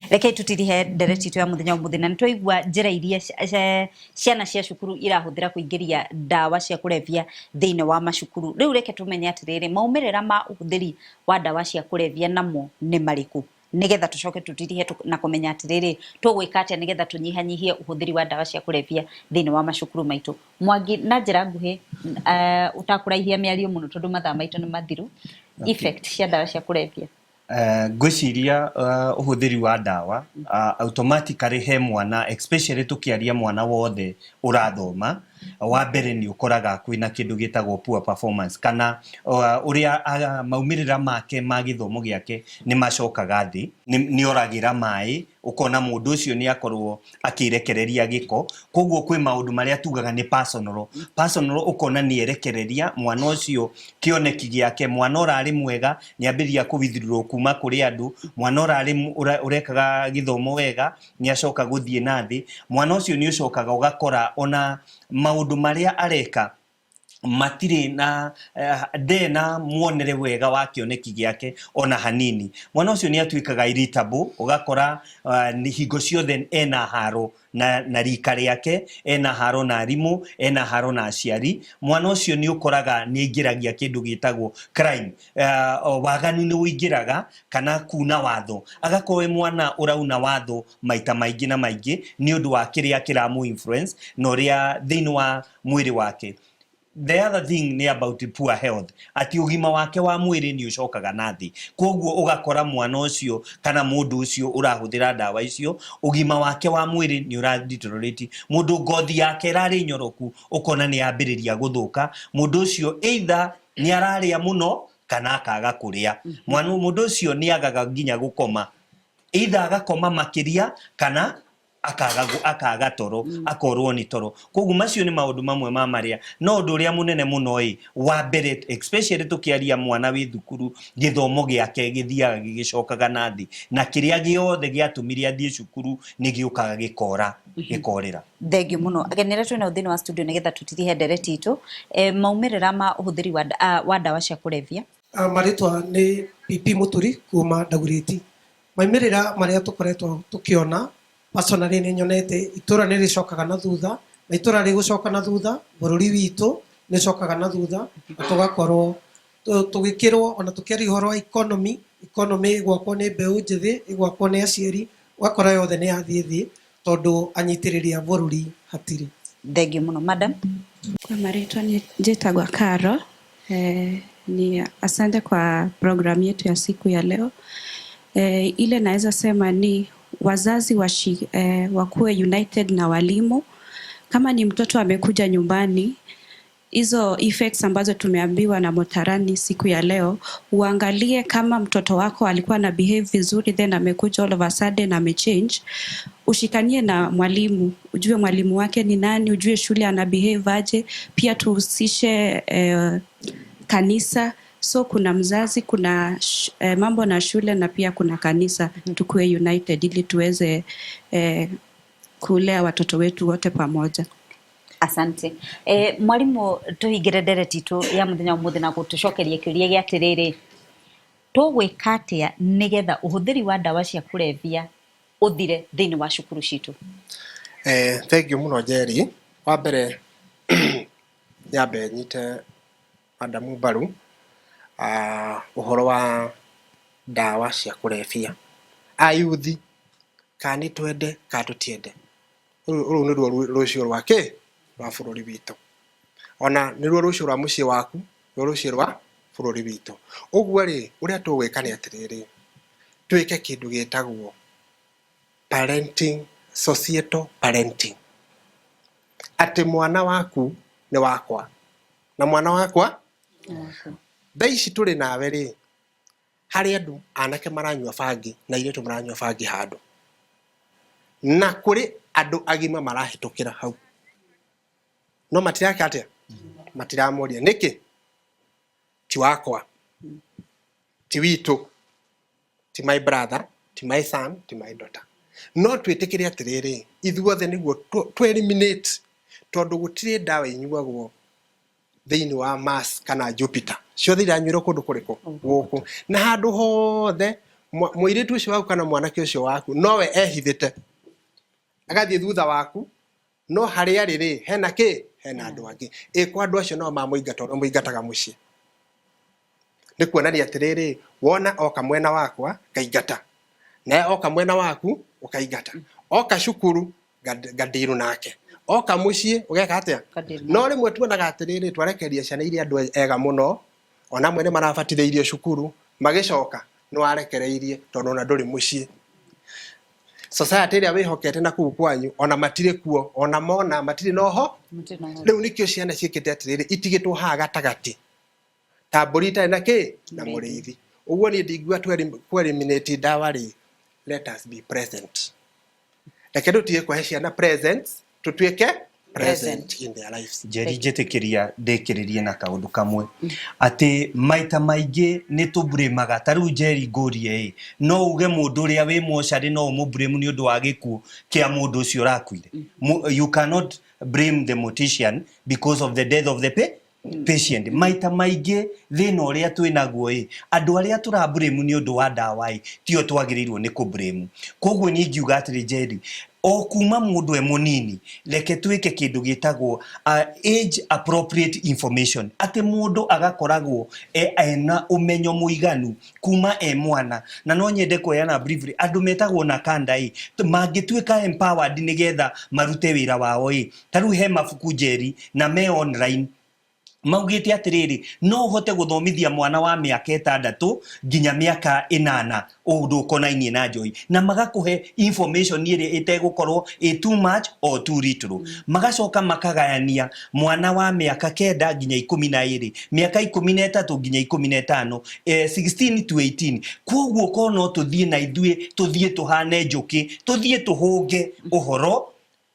Rekei tutirihe ndereti itũ ya mũthenya ũmũthĩ, na nĩtwaigua njĩra iria ciana cia cukuru irahũthĩra kũingĩria ndawa cia kũrebia thĩinĩ wa macukuru. Rĩu reke tũmenye atĩrĩrĩ, maumĩrĩra ma ũhũthĩri wa ndawa cia kũrebia namo nĩ marĩkũ, nĩgetha tũcoke tũtirihe na kũmenya atĩrĩrĩ, tũgwĩka atĩa nĩgetha tũnyihanyihie ũhũthĩri wa ndawa cia kũrebia thĩinĩ wa macukuru maitũ. Mwangi, na njĩra nguhĩ, ũtakũraihia mĩario mũno tondũ mathaa maitũ nĩ mathiru, effect cia ndawa cia kũrebia. Ngwĩciria ũhũthĩri wa ndawa automatically he mwana, especially tũkĩaria mwana wothe ũrathoma, wa mbere nĩ ũkoraga kwĩna kĩndũ gĩtagwo poor performance, kana ũrĩa maumĩrĩra make ma gĩthomo gĩake nĩ macokaga thĩ, nĩ oragĩra maĩ, ũkona mũndũ ũcio nĩ akorwo akĩrekereria gĩko. Koguo kwĩ maũndũ marĩa tugaga nĩ personal personal, ũkona nĩ erekereria mwana ũcio kĩoneki gĩake. Mwana ũrarĩ mwega nĩ ambĩrĩria kũ withdraw kuma kũrĩ andũ. Mwana ũrarĩ ũrekaga gĩthomo wega nĩ acoka gũthiĩ na thĩ. Mwana ũcio nĩ ũcokaga ũgakora ona maũndũ marĩa areka matirĩ na ndena muonere wega wa kĩoneki gĩake ona hanini. Mwana ũcio nĩ atuĩkaga irritable, ũgakora nĩ hingo ciothe ena haro na rika rĩake, ena haro na arimũ, ena haro na aciari. Mwana ũcio nĩ ũkoraga nĩ aingĩragia kĩndũ gĩtagwo crime, waganu nĩ ũingĩraga kana kuna watho, agakorwo wĩ mwana ũrauna watho maita maingĩ na maingĩ nĩ ũndũ wa kĩrĩa kĩramũ influence na ũrĩa thĩinĩ wa mwĩrĩ wake. The other thing nĩ about poor health, atĩ ũgima wake wa mwĩrĩ nĩ ũcokaga na thĩ. Koguo ũgakora mwana ũcio kana mũndũ ũcio ũrahũthĩra ndawa icio, ũgima wake wa mwĩrĩ nĩ ũra deteriorate. Mũndũ ngothi yake ĩrarĩ nyoroku, ũkona nĩ yambĩrĩria gũthũka. Mũndũ ũcio either nĩ ararĩa mũno kana akaga kũrĩa. Mwana mũndũ ũcio nĩ agaga nginya gũkoma, either agakoma makĩria kana akaga toro, akorwo nĩ toro. Koguo macio nĩ maũndũ mamwe ma marĩa, no ũndũ ũrĩa mũnene mũno ĩ wa mbere, especially tũkĩaria mwana wĩ thukuru, gĩthomo gĩake gĩthiaga gĩgĩcokaga na thĩ, na kĩrĩa gĩothe gĩatũmire athiĩ cukuru nĩ gĩũkaga gĩkora gĩkorĩra. Thengiũ mũno. Ageni arĩa twĩnao thĩinĩ wa studio, nĩgetha tũtirihe ndereti itũ, maumĩrĩra ma ũhũthĩri wa ndawa cia kũrebia. Marĩtwa nĩ PP Mũturi kuma Ndagurĩti. Maumĩrĩra marĩa tũkoretwo tũkĩona, personally nĩ nyonete itũra nĩ rĩcokaga na thutha, na itũra rĩgũcoka na thutha, bũrũri witũ nĩ ũcokaga na thutha, na tũgakorwo tũgĩkĩrwo ona tũkĩaria ũhoro wa economy. Economy ĩgwakwo nĩ mbeũ njĩthĩ, ĩgwakwo nĩ aciari, ũgakora yothe nĩ yathiĩ thĩ tondũ anyitĩrĩri a bũrũri hatirĩ. Thengiũ mũno, madam. Kwa marĩtwa ni njĩtagwo Caro. Ni asante kwa programu yetu ya siku ya leo. Ile naweza sema ni wazazi wakuwe united na walimu. Kama ni mtoto amekuja nyumbani, hizo effects ambazo tumeambiwa na Motarani siku ya leo, uangalie kama mtoto wako alikuwa na behave vizuri, then amekuja all of a sudden amechange, ushikanie na mwalimu, ujue mwalimu wake ni nani, ujue shule ana behave aje. Pia tuhusishe kanisa. So kuna mzazi, kuna mambo na shule na pia kuna kanisa, tukuwe united ili tuweze kulea watoto wetu wote pamoja. Asante. Mwarimu, tuhingire ndereti itũ ya mũthenya ũmũthĩ na gũtũcokeria kĩũria gĩa atĩrĩrĩ, tũgwĩka atĩa nĩgetha ũhũthĩri wa ndawa cia kũrebia ũthire thĩinĩ wa cukuru citũ? Thank you mũno, Njeri. Wa mbere nyambe nyite madamu mbaru ũhoro wa ndawa cia kũrebia. Ayuthi, kana nĩ twende kana tũtiende, rũrũ nĩruo rũciũ rwa kĩ rwa bũrũri witũ, ona nĩruo rũciũ rwa mũciĩ waku, nĩruo rũciũ rwa bũrũri witũ. Ũguo rĩ, ũrĩa tũgwĩka nĩ atĩrĩrĩ, twĩke kĩndũ gĩtagwo parenting, societal parenting, atĩ mwana waku nĩ wakwa na mwana wakwa. Thaa ici tũrĩ nawe rĩ, harĩ andũ anake maranyua bangi na airĩtu maranyua bangi handũ, na kũrĩ andũ agima marahĩtũkĩra hau, no matireka atĩa? Matiramoria nĩkĩ. Ti wakwa, ti witũ, ti my brother, ti my son, ti my daughter. No twĩtĩkĩre atĩrĩrĩ, ithuothe nĩguo tũ eliminate, tondũ gũtirĩ ndawa inyuagwo thĩinĩ wa Mars kana Jupiter, ciothe iranyuĩrwo kũndũ kũrĩkũ? Gũkũ. Na handũ hothe Mũirĩtu ũcio waku kana mwanake ũcio waku nowe ehithĩte agathiĩ thutha waku, no harĩa arĩ rĩ, hena kĩ, hena andũ angĩ. Ĩ kwa andũ acio nao mamũingata ũrĩa mũingataga mũciĩ, nĩ kuonania atĩrĩrĩ, wona oka mwena wakwa ngaingata, naye oka mwena waku ũkaingata, oka cukuru ngandiru nake, oka mũciĩ ũgeka atĩa? Ngandiru. No rĩmwe tuonaga atĩrĩrĩ, twarekeria ciana iria andũ ega mũno, ona amwe nĩ marabatithĩirio cukuru, magĩcoka nĩ warekereirie tondũ ona ndũrĩ mũciĩ. Society ĩrĩa wĩhokete na kũu kwanyu ona matirĩ kuo, ona mona matirĩ noho. Matirĩ na ũhoro. Rĩu nĩkĩo ciana ciĩkĩte atĩrĩrĩ, itigĩtwo haha gatagatĩ ta mbũri itarĩ na kĩ na mũrĩithi. Ũguo niĩ ndingiuga tũ eliminate ndawa rĩ, let us be present. Reke tũtige kũhe ciana presents, tũtuĩke present in their lives. Njeri, njĩtĩkĩria ndĩkĩrĩrie na kaũndũ kamwe, atĩ maita maingĩ nĩ tũmburĩmaga. Ta rĩu Njeri, ngũrie ĩ, no uge mũndũ ũrĩa wĩ mocarĩ no ũmũmburĩmu nĩ ũndũ wa gĩkuũ kĩa mũndũ ũcio ũrakuire? You cannot blame the mortician because of the death of the patient. Maita maingĩ thĩna ũrĩa twĩ naguo ĩ, andũ arĩa tũramburĩmu nĩ ũndũ wa ndawa ĩ, tio twagĩrĩirwo nĩ kũmburĩmu. Koguo niĩ ingiuga atĩrĩ, Njeri, o kuma mũndũ e mũnini, reke twĩke kĩndũ gĩtagwo age appropriate information, atĩ mũndũ agakoragwo ena ũmenyo mũiganu kuma e mwana. Na no nyende kuheana briefly, andũ metagwo na kanda ĩ, mangĩtuĩka empowered nĩgetha marute wĩra wao ĩ. Ta rĩu he mabuku, Njeri, na me online, maugĩte atĩrĩrĩ, no ũhote gũthomithia mwana wa mĩaka 6 nginya mĩaka 8 ũndũ ũkonainie na njohi, na magakũhe information ĩrĩa ĩtegũkorwo ĩ too much or too little. Magacoka makagayania mwana wa mĩaka 9 nginya 12, mĩaka 13 nginya 15, 16 to 18. Koguo korwo no tũthiĩ na ithuĩ tũthiĩ tũhane njũkĩ, tũthiĩ tũhũnge ũhoro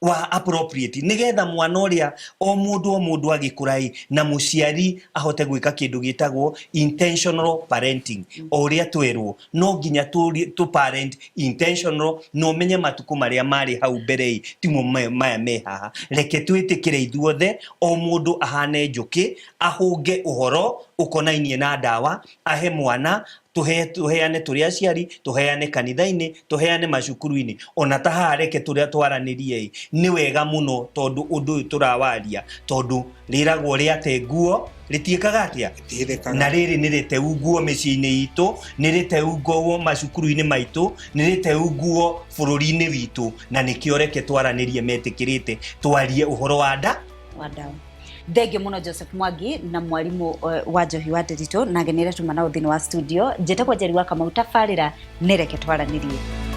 wa appropriate, nigetha mwana ũrĩa o mũndũ o mũndũ agĩkũra ĩ, na mũciari ahote gwĩka kĩndũ gĩtagwo intentional parenting. O ũrĩa twerwo no nginya tũ parent intentional, na ũmenye matukũ marĩa marĩ hau mbere ĩ, timo maya me haha. Reke twĩtĩkĩre ithuothe, o mũndũ ahane njũkĩ, ahũnge ũhoro ũkonainie na ndawa, ahe mwana, tũheane tũrĩ aciari, tũheane kanitha-inĩ, tũheane macukuru-inĩ. Ona ta haha reke tũrĩa twaranĩrie ĩ, nĩ wega mũno, tondũ ũndũ ũyũ tũrawaria, tondũ rĩragwo rĩate nguo rĩtiĩkaga atĩa? Rĩtihithĩkaga. Na rĩrĩ nĩ rĩteu nguo mĩciĩ-inĩ itũ, nĩ rĩteu nguo macukuru-inĩ maitũ, nĩ rĩteu nguo bũrũri-inĩ witũ, na nĩkĩo reke twaranĩrie metĩkĩrĩte twarie ũhoro wa nda wa ndawa. Thengio mũno, Joseph Mwangi na mwarimũ wa Njohi wa Ndiritu, na ngenere tuma nao thĩinĩ wa studio. Njĩtagwo Njeri wa Kamau, tabarĩra nĩ Reke Twaranĩrie.